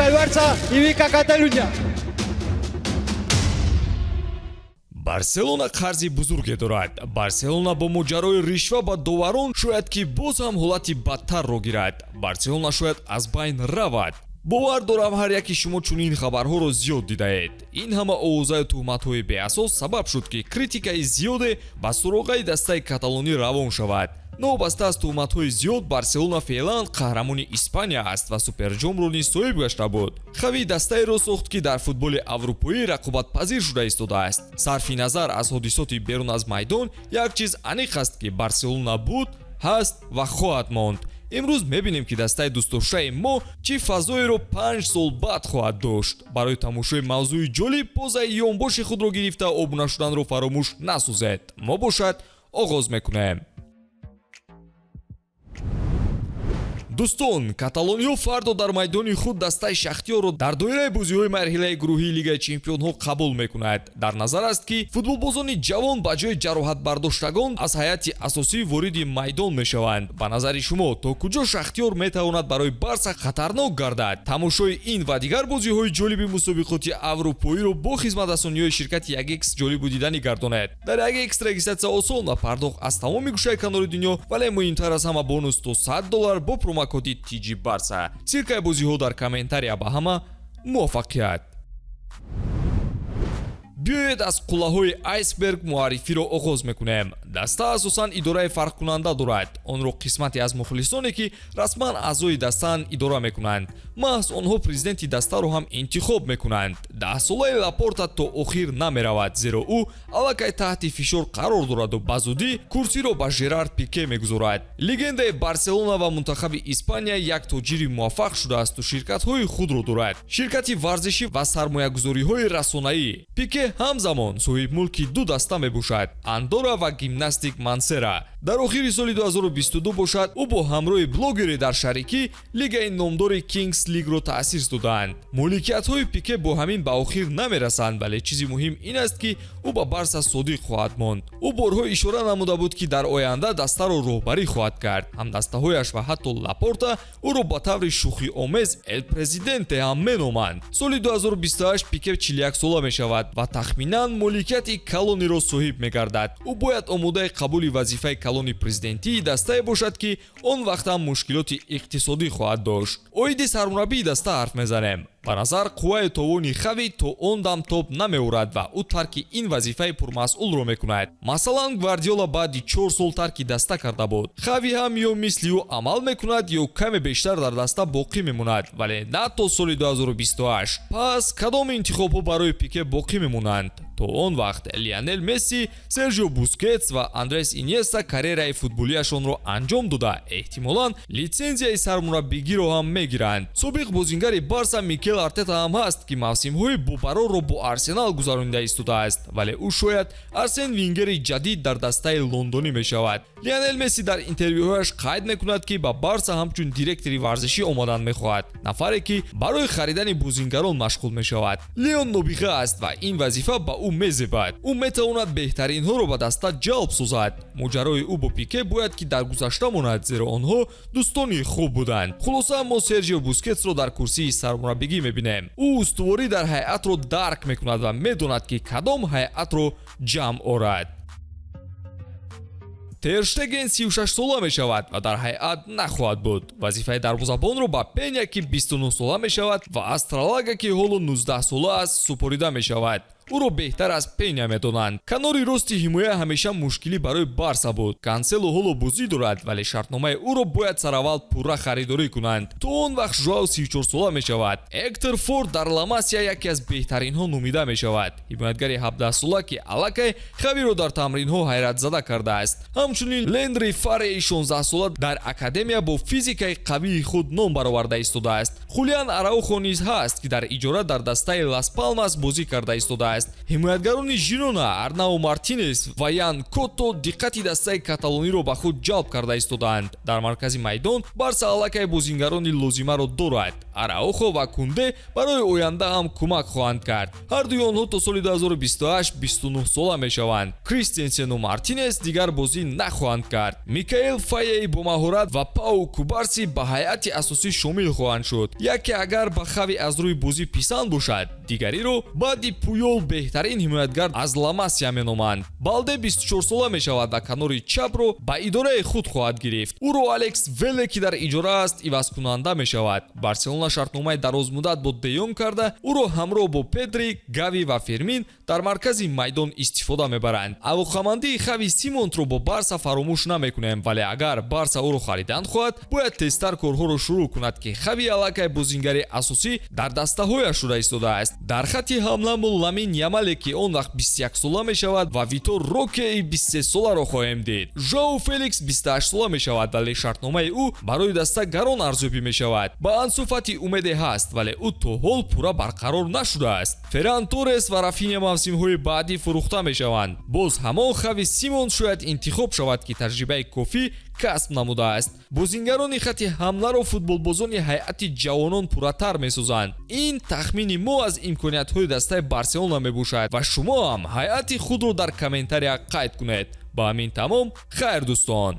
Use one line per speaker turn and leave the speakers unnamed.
Visca el Barça y visca Catalunya!
Барселона қарзи бузурге дорад. Барселона бо моҷарои ришва ба доварон шояд, ки боз ҳам ҳолати бадтарро гирад. Барселона шояд аз байн равад. Бовар дорам, ҳар яки шумо чунин хабарҳоро зиёд дидаед. Ин ҳама овозаю туҳматҳои беасос сабаб шуд, ки критикаи зиёде ба суроғаи дастаи каталонӣ равон шавад. Новобаста аз туҳматҳои зиёд, Барселона феълан қаҳрамони Испания аст ва суперҷомро низ соҳиб гашта буд. Хави дастаеро сохт, ки дар футболи аврупоӣ рақобатпазир шуда истодааст. Сарфи назар аз ҳодисоти берун аз майдон, як чиз аниқ аст, ки Барселона буд, ҳаст ва хоҳад монд. Имрӯз мебинем, ки дастаи дӯстдоштаи мо чӣ фазоеро 5 сол баъд хоҳад дошт. Барои тамошои мавзӯи ҷолиб позаи ёнбоши худро гирифта, обуна шуданро фаромӯш насозед. Мо бошад, оғоз мекунем. Дӯстон, каталониҳо фардо дар майдони худ дастаи Шахтиёрро дар доираи бозиҳои марҳилаи гурӯҳии Лигаи чемпионҳо қабул мекунад. Дар назар аст, ки футболбозони ҷавон ба ҷои ҷароҳатбардоштагон аз ҳайати асосӣ вориди майдон мешаванд. Ба назари шумо, то куҷо Шахтиёр метавонад барои Барса хатарнок гардад? Тамошои ин ва дигар бозиҳои ҷолиби мусобиқоти аврупоиро бо хизматрасониҳои ширкати Ягекс ҷолибу диданӣ гардонед. Дар Ягекс регистратсия осон ва пардохт аз тамоми гӯшаи канори дунё, вале муҳимтар аз ҳама, бонус то 100 доллар бо промокоди TG Барса. Ссылкаи бозиҳо дар комментария. Ба ҳама муваффақият! Биёед, аз қуллаҳои айсберг муаррифиро оғоз мекунем. Даста асосан идораи фарқкунанда дорад. Онро қисмате аз мухлисоне, ки расман аъзои дастаанд, идора мекунанд. Маҳз онҳо президенти дастаро ҳам интихоб мекунанд. Даҳсолаи Лапорта то охир намеравад, зеро ӯ аллакай таҳти фишор қарор дораду ба зудӣ курсиро ба Жерард Пике мегузорад. Легендаи Барселона ва мунтахаби Испания як тоҷири муваффақ шудаасту ширкатҳои худро дорад: ширкати варзишӣ ва сармоягузориҳои расонаӣ. Пике ҳамзамон соҳибмулки ду даста мебошад: Андора ва Гимнастик Мансера. Дар охири соли 2022 бошад, ӯ бо ҳамроҳи блогере дар шарикӣ лигаи номдори Кингс Лигро таъсис додаанд. Моликиятҳои Пике бо ҳамин ба охир намерасанд, вале чизи муҳим ин аст, ки ӯ ба Барса содиқ хоҳад монд. Ӯ борҳо ишора намуда буд, ки дар оянда дастаро роҳбарӣ хоҳад кард. Ҳамдастаҳояш ва ҳатто Лапорта ӯро ба таври шӯхиомез Эл Президенте ҳам меноманд. Соли 2028 Пике 41 сола мешавад ва тахминан моликияти калониро соҳиб мегардад. Ӯ бояд омодаи қабули вазифаи калони президентии дастае бошад, ки он вақт ҳам мушкилоти иқтисодӣ хоҳад дошт. Оиди сармураббии даста ҳарф мезанем. Ба назар, қувваи товони Хави то он дам тоб намеорад ва ӯ тарки ин вазифаи пурмасъулро мекунад. Масалан, Гвардиола баъди 4 сол тарки даста карда буд. Хави ҳам ё мисли ӯ амал мекунад, ё каме бештар дар даста боқӣ мемонад, вале на то соли 2028. Пас кадом интихобҳо барои Пике боқӣ мемонанд? То он вақт Лионел Месси, Сержио Бускетс ва Андрес Иньеста карьераи футболиашонро анҷом дода, эҳтимолан литсензияи сармураббигиро ҳам мегиранд. Собиқ бозингари Барса Микел Артета ҳам ҳаст, ки мавсимҳои бобарорро бо Арсенал гузаронида истодааст, вале ӯ шояд Арсен Венгери ҷадид дар дастаи лондонӣ мешавад. Лионел Месси дар интервюҳояш қайд мекунад, ки ба Барса ҳамчун директори варзишӣ омадан мехоҳад, нафаре, ки барои харидани бозингарон машғул мешавад. Леон нобиға аст ва ин вазифа ба ӯ мезебад. Ӯ метавонад беҳтаринҳоро ба даста ҷалб созад. Моҷарои ӯ бо Пике бояд ки дар гузашта монад, зеро онҳо дӯстони хуб буданд. Хулоса, мо Сержио Бускетсро дар курсии сармураббигӣ мебинем. Ӯ устуворӣ дар ҳайатро дарк мекунад ва медонад, ки кадом ҳайатро ҷамъ орад. Терштеген 36 сола мешавад ва дар ҳайат нахоҳад буд. Вазифаи дарвозабонро ба Пеня, ки 29 сола мешавад, ва Астралага, ки ҳоло 19 сола аст, супорида мешавад. Ӯро беҳтар аз Пеня медонанд. Канори рости ҳимоя ҳамеша мушкилӣ барои Барса буд. Кансело ҳоло бозӣ дорад, вале шартномаи ӯро бояд сараввал пурра харидорӣ кунанд. То он вақт Жуао 34 сола мешавад. Эктор Форт дар Ламасия яке аз беҳтаринҳо номида мешавад, ҳимоятгари 17-сола, ки аллакай Хавиро дар тамринҳо ҳайратзада кардааст. Ҳамчунин Лендри Фареи 16-сола дар академия бо физикаи қавии худ ном бароварда истодааст. Хулиан Араухо низ ҳаст, ки дар иҷора дар дастаи Лас Палмас бозӣ карда истодааст. шудааст. Ҳимоятгарони Жирона Арнау Мартинес ва Ян Кото диққати дастаи каталониро ба худ ҷалб карда истодаанд. Дар маркази майдон Барса аллакай бозингарони лозимаро дорад. Араухо ва Кунде барои оянда ҳам кӯмак хоҳанд кард. Ҳардуи онҳо то соли 2028 29 сола мешаванд. Кристенсену Мартинес дигар бозӣ нахоҳанд кард. Микаэл Фаей бо маҳорат ва Пау Кубарси ба ҳайати асосӣ шомил хоҳанд шуд. Яке агар ба Хави аз рӯи бозӣ писанд бошад, дигариро баъди Пуёл беҳтарин ҳимоятгар аз Ла Масия меноманд. Балде 24 сола мешавад ва канори чапро ба идораи худ хоҳад гирифт. Ӯро Алекс Веле, ки дар иҷора аст, ивазкунанда мешавад. Барселона шартномаи дарозмуддат бо Де Йонг карда, ӯро ҳамроҳ бо Педри, Гави ва Фермин дар маркази майдон истифода мебаранд. Алоқамандии Хави Симонтро бо Барса фаромӯш намекунем, вале агар Барса ӯро харидан хоҳад, бояд тезтар корҳоро шурӯъ кунад, ки Хави аллакай бозингари асосӣ дар дастаҳояш шуда истодааст. Дар хатти ҳамла мо Ламин Ямале, ки он вақт 21 сола мешавад, ва Витор Рокеи 23 соларо хоҳем дид. Жоу Феликс 28 сола мешавад, вале шартномаи ӯ барои даста гарон арзёбӣ мешавад. Ба Ансу Фати умеде ҳаст, вале ӯ то ҳол пурра барқарор нашудааст. Ферран Торрес ва Рафиня мавсимҳои баъдӣ фурӯхта мешаванд. Боз ҳамон Хави Симон шояд интихоб шавад, ки таҷрибаи кофӣ касб намудааст. Бозингарони хатти ҳамларо футболбозони ҳайати ҷавонон пурратар месозанд. Ин тахмини мо аз имкониятҳои дастаи Барселона мебошад ва шумо ҳам ҳайати худро дар комментария қайд кунед. Ба ҳамин тамом. Хайр, дӯстон.